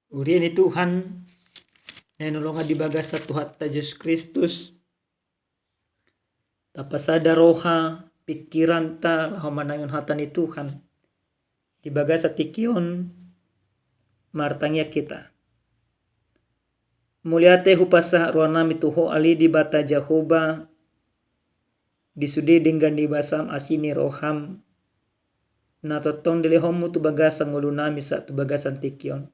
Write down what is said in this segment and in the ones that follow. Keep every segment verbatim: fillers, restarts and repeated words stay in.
Huria ni Tuhan, na hinaholongan di bagasan Tuhanta Jesus Kristus, tapasada roha, pingkiranta, laho manangihon hata ni Tuhan. Di bagasan tingki on, martangiang hita. Mauliate hupasahat rohanami tu Ho ale Debata Jahowa, di sude denggan ni basam asi ni roham, na tongtong dilehonmu tu bagasan ngolunami sahat tu bagasan tingki on.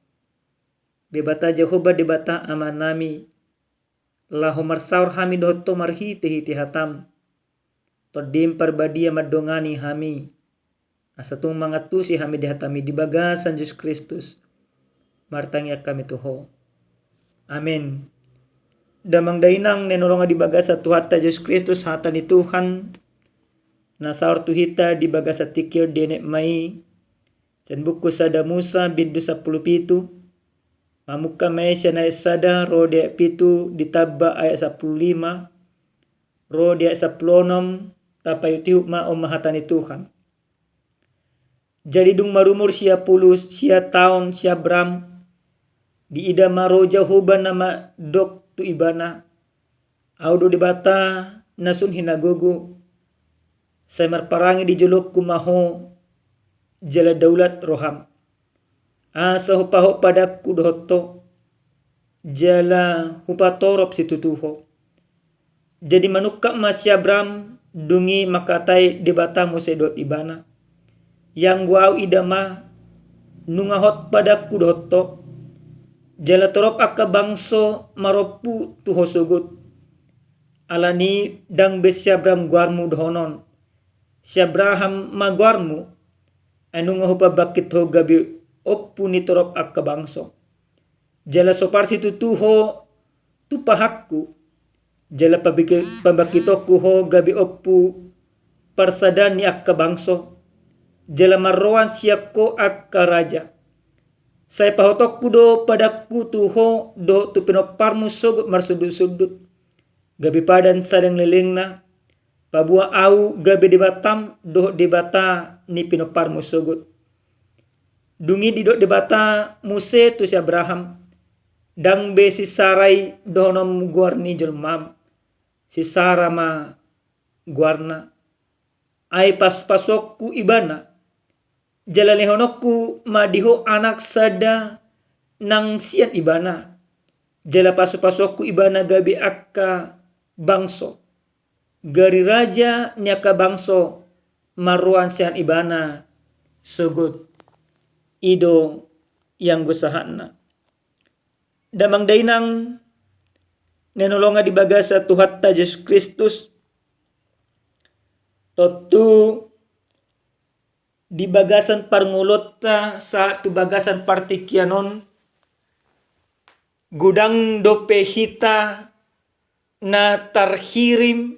Debata Jahowa Debata Amanami, laho marsaor hami dohot Ho marhitehite hatam. Tondim Parbadia mandongani hami, asa tung mangantusi hami di hatami di bagasan Jesus Kristus. Martangiang hami tu Ho. Amen. Damang dainang na hinaholongan di bagasan Tuhanta Jesus Kristus, hata ni Tuhan na saor tu hita di bagasan tingki on dienet ma i sian buku Sada Musa bindu sampulu pitu. Mamungka ma i sian ayat sada ro di ayat pitu, ditamba ayat sampulu lima ro di ayat sampulu onom. Tapaihutihut ma, on ma hata ni Tuhan. Jadi dung marumur sia pulu sia taon si Abram, diida ma roha ni Jahowa na mandok tu ibana: Ahu do Debata na sun hinagogo, sai marparange di jolongku ma ho, jala daulat roham, asa hupahot padanku dohot ho, jala hupatorop situtu ho. Jadi manungkap ma si Abram, dung i mangkatai Debata muse dohot ibana: Ianggo ahu, ida ma, nunga hot padanku dohot ho, jala torop angka bangso marompu tu ho sogot. Alani i ndang be si Abram goarmu dohonon, si Abraham ma goarmu, ai nunga hupabangkit ho gabe ompu ni torop angka bangso. Jala so parsitutu ho tumpahanku, jala pabangki-, pabangkitonku ho gabe ompu parsadaan ni angka bangso, jala marroan sian ho angka raja. Sai pahotonku do padanku tu ho dohot tu pinomparmu sogot marsundutsundut, gabe padan saleleng ni lelengna, paboa ahu gabe Debatam dohot Debata ni pinomparmu sogot. Dung i didok Debata muse tu si Abraham: Ndang be si Sara i dohononmu goar ni jolmam, si Sara ma goarna. Ai pasupasuonku ibana, jala lehononku ma di ho anak sada nang sian ibana, jala pasupasuonku ibana gabe angka bangso, gari raja ni angka bangso marroan sian ibana sogot. I do ianggo sahatna. Damang dainang na hinaholongan di bagasan Tuhanta Jesus Kristus, tontu di bagasan parngoluonta sahat tu bagasan partingkian on, godang dope hita na tarhirim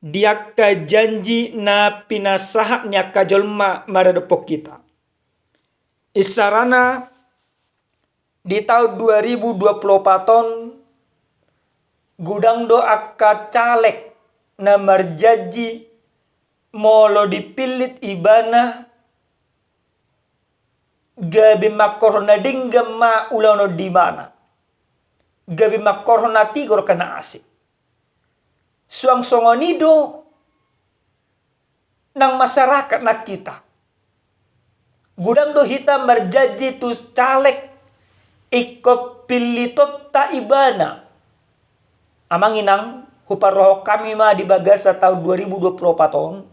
di angka janji na pinasahat ni angka jolma maradophon hita. Isarana di taon dua ribu dua puluh opat on, godang do angka caleg na marjanji molo dipillit ibana, gabe mangkorhon na denggan ma ulaon on di ibana, gabe mangkorhon na tigor angka na asing. Suang songon i do nang masyarakat nang hita. Godang do hita marjanji tu caleg ingkon pillitonta ibana. Amang inang, huparrohahon hami ma di bagasan taon dua ribu dua puluh opat on,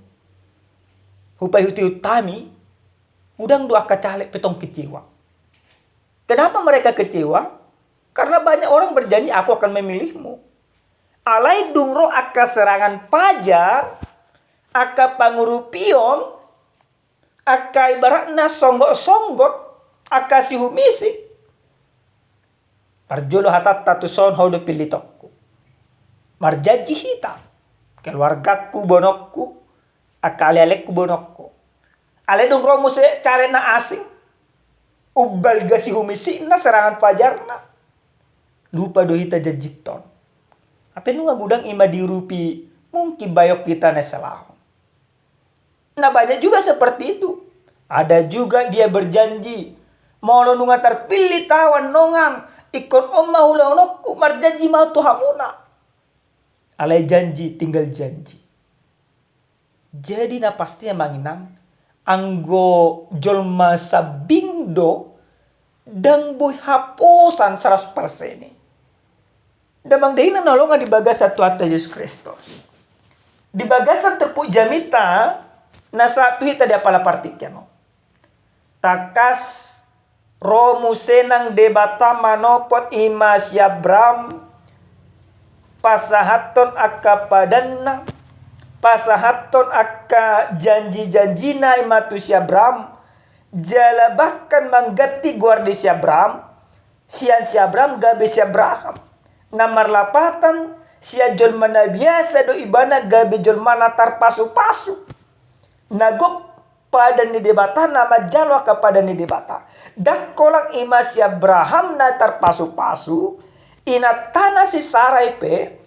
hupaihutihut hami, godang do angka caleg pe tong kecewa. Kenapa mereka kecewa? Karena banyak orang berjanji, "Aku akan memilihmu." Alai dung ro angka serangan fajar, angka pangurupion, angka ibaratna songgotsonggot, angka sihumisik, parjolo hatanta tuson, "Ho do pillitonku." Marjanji hita, keluargaku, boanonku, angka alealengku, boanonku. Alai dung ro muse caleg na asing, umbalga sihumisikna, serangan fajarna, lupa do hita janjinta on. Hape nunga godang i ma diurupi, mungkin bahen hita na salahon. Nah, banyak juga seperti itu. Ada juga dia berjanji, Molo nunga tarpillit ahu annon, ingkon on ma hulehononku, marjanji ma ahu tu hamuna. Alai janji tinggal janji. Jadi na pasti, amang inang, anggo jolma sambing do, ndang boi haposan saratus persen i. Damang dainang na hinaholongan di bagasan Tuhanta Jesus Kristus, di bagasan turpuk jamita na sahat tu hita di apala partingkian on. Tangkas ro muse nang Debata manopot i ma si Abraham, pasahathon angka padanna, pasahathon angka janji-janjina i ma tu si Abraham, jala bahkan mangganti goar ni si Abraham, sian si Abraham gabe si Abraham. Na marlapatan, sian jolma na biasa do ibana gabe jolma na tarpasu-pasu. Na gok padan ni Debata, na manjalo angka padan ni Debata. Ndang holan i ma si Abraham na tarpasu-pasu, inantana si Sarai pe,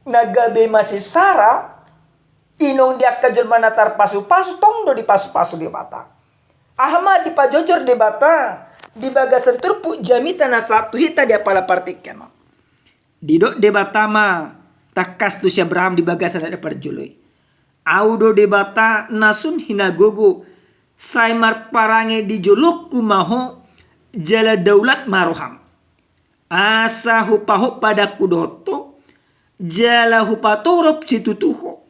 na gabe i ma si Sara, inong di angka jolma na tarpasu-pasu, tong do dipasu-pasu Debata. Aha ma dipajojor Debata di bagasan turpuk jamita na sahat tu hita di apala partingkian on? Didok Debata ma tangkas tu si Abraham di bagasan ayat parjolo i: Ahu do Debata na sun hinagogo, sai marparange di jolongku ma ho, jala daulat ma roham. Asa hupahot padanku dohot ho, jala hupatorop situtu ho.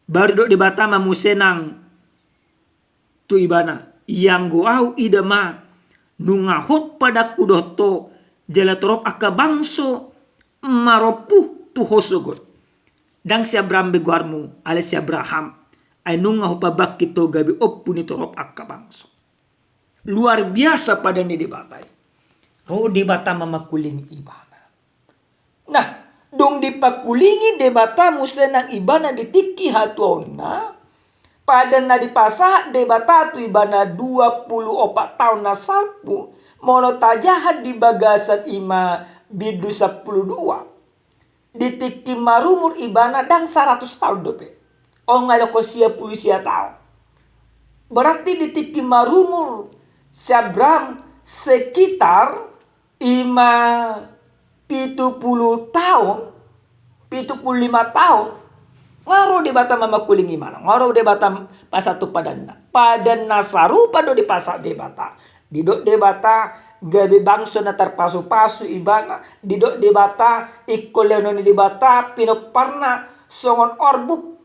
Baru didok Debata ma muse nang tu ibana: Ianggo ahu, ida ma, nunga hot padanku dohot ho, jala torop angka bangso marompu tu ho sogot. Ndang si Abram be goarmu, alai si Abraham. Ai nunga hupabangkit ho gabe ompu ni torop angka bangso. Luar biasa padan ni Debata i. Ro Debata ma mangkulingi ibana. Nah, dung dipangkulingi Debata muse nang ibana di tingki hatuaonna, padan na dipasahat Debata tu ibana dua pulu opat taon na salpu, molo tajaha di bagasan i ma bindu sampulu dua. Di tingki marumur ibana ndang saratus taon dope. Ong, ai dohot sia pulu sia taon. Berarti di tingki marumur si Abram sekitar i ma pitu pulu taon, pitu pulu lima taon, nga ro Debata ma mangkulingi ibana, nga ro Debata pasahat tu padanna. Padan na sarupa do dipasahat Debata. Didok Debata gabe bangso na tarpasu-pasu ibana, didok Debata ingkon lehonon ni Debata pinomparna songon orbuk,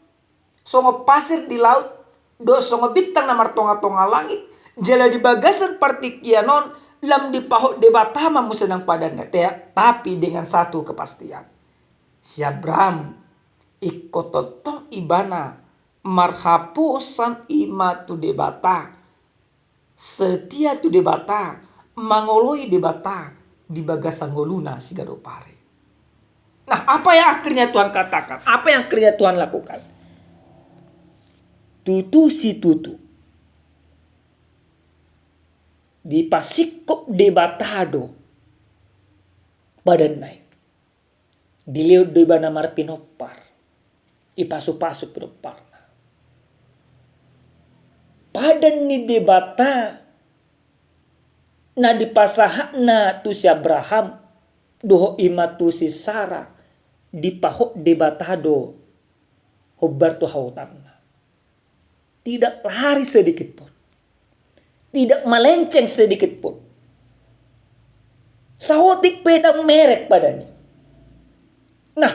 songon pasir di laut, dohot songon bintang na martonga-tonga langit. Jala di bagasan partingkian on lam dipahot Debata ma muse nang padanna, te-, tapi dengan satu kepastian. Si Abram ingkon tongtong ibana marhaposan i ma tu Debata, setia tu Debata, mangoloi Debata di bagasan ngoluna siganup ari. Nah, apa yang akhirnya Tuhan katakan? Apa yang akhirnya Tuhan lakukan? Tutu situtu dipasingkop Debata do padanna i. Dilehon do ibana marpinompar, dipasu-pasu pinomparna. Padan ni Debata na dipasahatna tu si Abraham dohot i ma tu si Sara, dipahot Debata do hombar tu hahutanna. Tidak lari sedikit pun. Tidak melenceng sedikit pun. Saotik pe ndang merek padan i. Nah,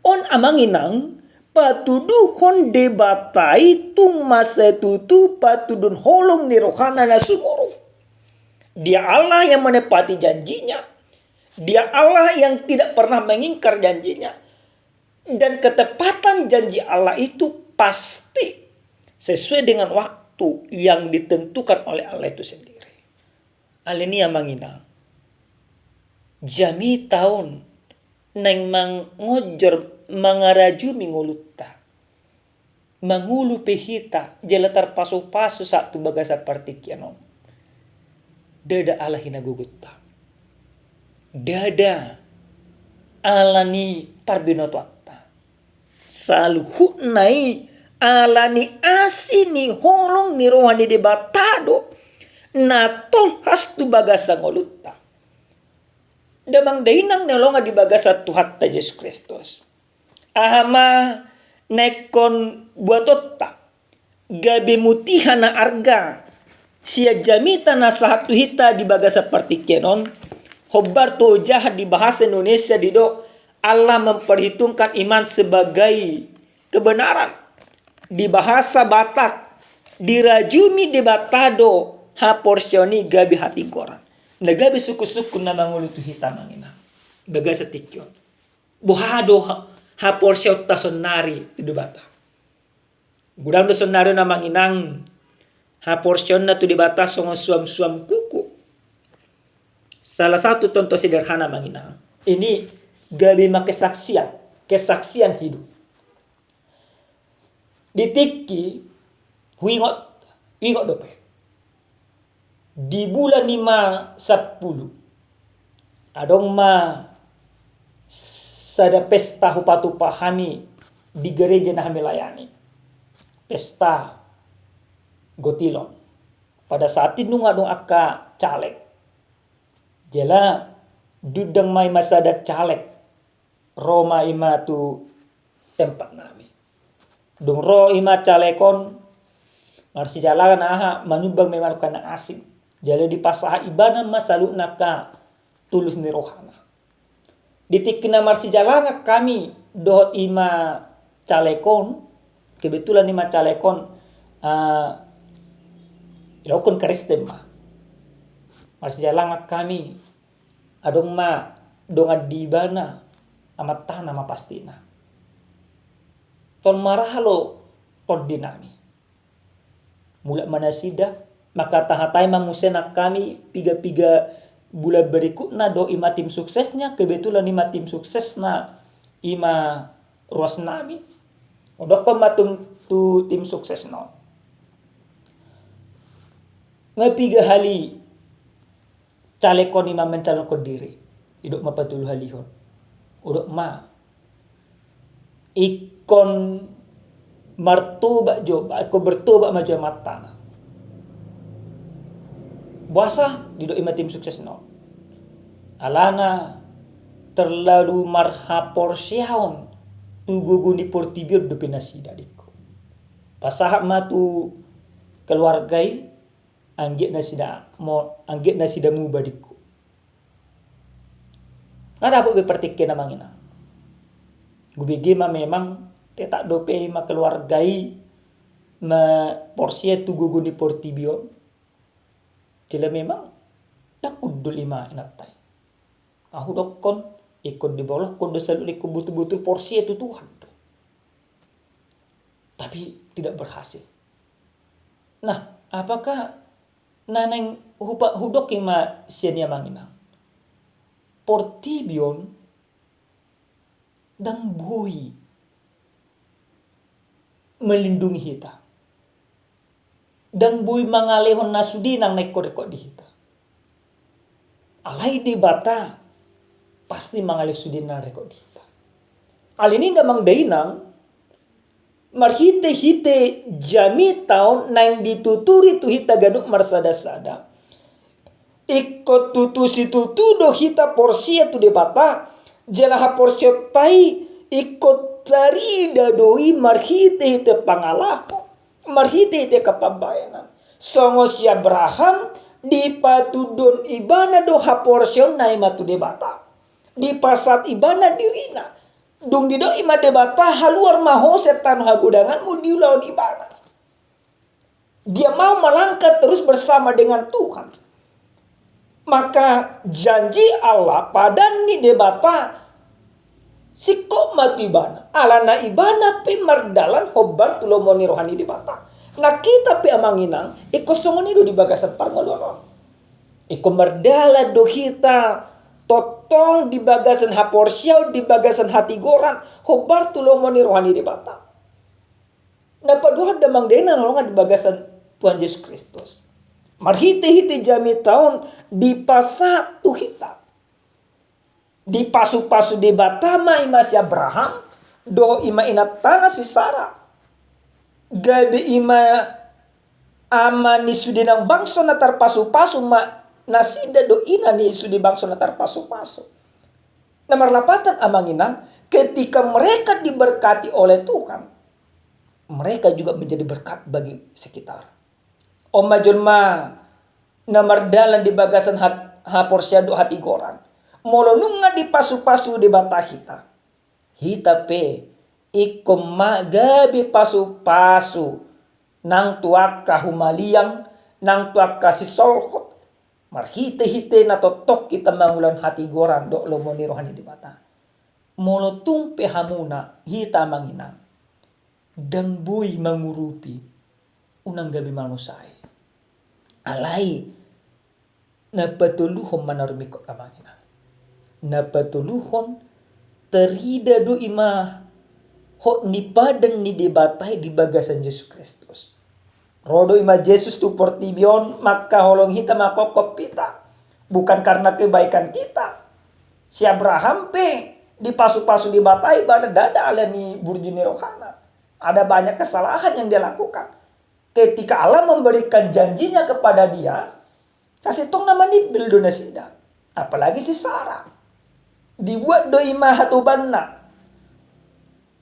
on amang inang, patuduhon Debata i tung ma situtu patuduhon holong ni rohana na sumurung. Dia Allah yang menepati janjinya. Dia Allah yang tidak pernah mengingkar janjinya. Dan ketepatan janji Allah itu pasti sesuai dengan waktu yang ditentukan oleh Allah itu sendiri. Alani i amang inang, jamita on naeng mangonjor, mangarajumi ngolunta, mangolu pe hita jala tarpasu-pasu sahat tu bagasan partingkian on. Ndada ala hinagogonta. Ndada ala ni parbinotoanta. Saluhutna i ala ni asi ni holong ni roha ni Debata do. na tolhas tu bagasan ngolunta. Damang dainang na hinaholongan di bagasan Tuhanta Jesus Kristus. Aha ma na ingkon buatonta gabe mutiha na arga sian jamita na sahat tu hita di bagasan partingkian on? Hombar tu jaha di bahasa Indonesia didok, Allah memperhitungkan iman sebagai kebenaran. Di bahasa Batak, dirajumi Debata do haporseaon i gabe hatigoran. Na gabe sungkunsungkun na mangolu tu hita, amang inang, bagasan tingki on. Boha do ha-, haporseaonta saonari tu Debata? Godang do saonari on, amang inang, haporseaonna tu Debata songon suamsuam kuku. Salah satu contoh sederhana, amang inang, ini gabe ma kesaksian, kesaksian hidup. Di tingki, huingot, huingot dope. Di bulan lima sampulu, adong ma sada pesta hupatupa hami di gereja na hami layani. Pesta gotilon. Pada saat i nunga adong angka caleg. Jala diundang ma i ma sada caleg. Ro ma i ma tu tempat nami. Dung ro i ma caleg on, marsijalangan aha, manyumbang ma i ma angka na asing. Jala dipasahat ibana ma saluhutna angka tulus ni rohana. Di tingki na marsijalangan hami dohot i ma caleg on, kebetulan i ma caleg on, ah, didokkon Kristen ma. Marsijalangan hami, adong ma dongan di ibana, amantana ma pastina. Tong marhalo tondi nami. Mulak ma nasida, mangkatahatai ma muse nang hami piga-piga bulan berikutna dohot i ma tim suksesna, kebetulan i ma tim suksesna i ma ruas nami. Hudokkon ma tu, tu tim suksesna on. Nga piga hali caleg on i ma mencalonkan diri. Didok ma patoluhalihon. Hudok ma. Ingkon martobat jo, ingkon bertobat ma jo amantana. Boasa didok i ma tim suksesna on? Alana terlalu marhaporseaon tu gogo ni portibi on dope nasida, didok. Pasahat ma tu keluarga i, anggiat nasida mo, anggiat nasida muba, didok. Nga dapot be partingkian, amang inang. Hubege ma memang tetap dope i ma keluarga i ma porsea tu gogo ni portibi on. Jala memang ndang hundul i ma inanta i. Nga hudokkon, ingkon dibolohkon do saluhutna, ingkon botul-botul porsea tu Tuhan do. Tapi tidak berhasil. Nah, apakah na naeng hupa-, hudok i ma sian i, amang inang? Portibi on ndang boi melindungi hita. Ndang boi mangalehon na sude naeng na ingkon ringkot di hita. Alai Debata pasti mangalehon sude naeng ringkot di hita. Alani i, damang dainang, marhite-hite jamita on naeng dituturi tu hita ganup marsada-sada. Ingkon tutu situtu do hita porsea tu Debata, jala haporseaonta i ingkon tarida do i marhite-hite pangalaho, marhite-hite angka pambahenan. Songon si Abraham, dipatundun ibana do haporseaonna i ma tu Debata. Dipasahat ibana dirina. Dung didok i ma Debata, haluar ma ho sian tano hagodanganmu, diulahon ibana. Dia mau melangkah terus bersama dengan Tuhan. Maka janji Allah, padan ni Debata, singkop ma tu ibana. Alana ibana pe mardalan hombar tu lomo ni roha ni Debata. Nah, hita pe, amang inang, ingkon songon i do di bagasan parngoluon on. Ingkon mardalan do hita tongtong di bagasan haporseaon, di bagasan hatigoran, hombar tu lomo ni roha ni Debata. Na paduahon, damang dainang na hinaholongan di bagasan Tuhan Jesus Kristus, marhite-hite jamita on dipasahat tu hita. Dipasu-pasu Debata ma i ma si Abraham dohot i ma inantana si Sara. Gabe i ma Ama ni sude nang bangso na tarpasupasu ma nasida do ina ni sude bangso na tarpasupasu. Na marlapatan amang inang, ketika mereka diberkati oleh Tuhan, mereka juga menjadi berkat bagi sekitar. On ma jolma na mardalan di bagasan hat-, haporseaon dohot hatigoran. Molo nunga dipasupasu Debata hita, hita pe ingkon ma gabe pasupasu nang tu angka humaliang, nang tu angka sisolhot, marhitehite na tongtong hita mangulahon hatigoran dohot lomo ni roha ni Debata. Molo tung pe hamuna hita amang inang, ndang boi mangurupi, unang gabe manusai. Alai na patoluhon ma na rumingkot amang inang. Na patoluhon, tarida do i ma hot ni padan ni Debata i di bagasan Jesus Kristus. Ro do i ma Jesus tu portibi on mangkaholongi hita, mangkophop hita. Bukan karena kebaikan kita. Si Abraham pe dipasupasu Debata i, ba ndada ala ni burju ni rohana. Ada banyak kesalahan yang dia lakukan. Ketika Allah memberikan janjinya kepada dia, sasintongna manimbil do nasida. Apalagi si Sara. Dibuat do i ma hatobanna.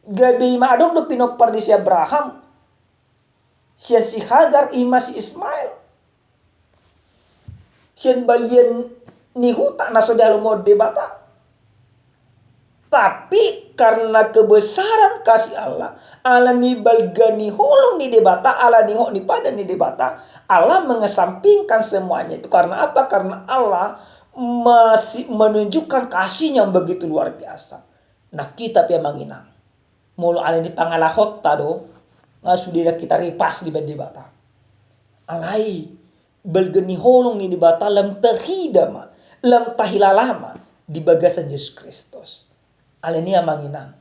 Gabe i ma adong do pinompar ni si Abraham. Sian si Hagar i ma si Ismail. Sian balian ni huta na so dihalomohon Debata. Tapi karena kebesaran kasih Allah, ala ni balga ni holong ni Debata, ala ni hot ni padan ni Debata, Allah mengesampingkan semuanya itu. Karena apa? Karena Allah masih menunjukkan kasih-Nya yang begitu luar biasa. Nah, hita pe amang inang, molo ala ni pangalahonta do, nga sude na hita ripas dibahen Debata. Alai balga ni holong ni Debata lam tarida ma, lam tahilala ma di bagasan Jesus Kristus. Alani i amang inang,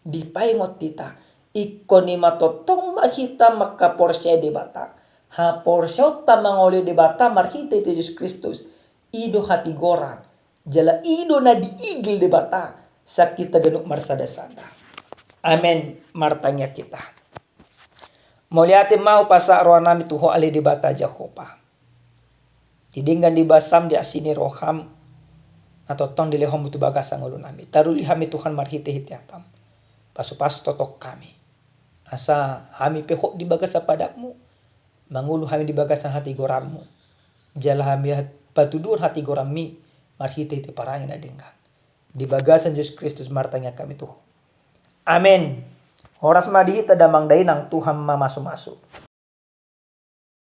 dipaingot hita, ingkon i ma tongtong ma hita mangkaporseai Debata. Haporseaonta mangoloi Debata marhitehite Jesus Kristus, i do hatigoran, jala i do na diigil Debata sian hita ganup marsada-sada. Amen. Martangiang hita. Mauliate ma hupasahat rohanami tu Ho ale Debata Jahowa. Di denggan ni basam, di asi ni roham na tongtong dilehonmu tu bagasan ngolunami. Taruli hami Tuhan marhitehite hatam. Pasupasu tongtong hami, asa hami pe hot di bagasan padanmu, mangolu hami di bagasan hatigoranmu. Jala hami hat-, patuduhon hatigoranmi marhitehite parange na denggan. Di bagasan Jesus Kristus martangiang hami tu Ho. Amen. Horas ma di hita damang dainang, Tuhan ma masu-masu.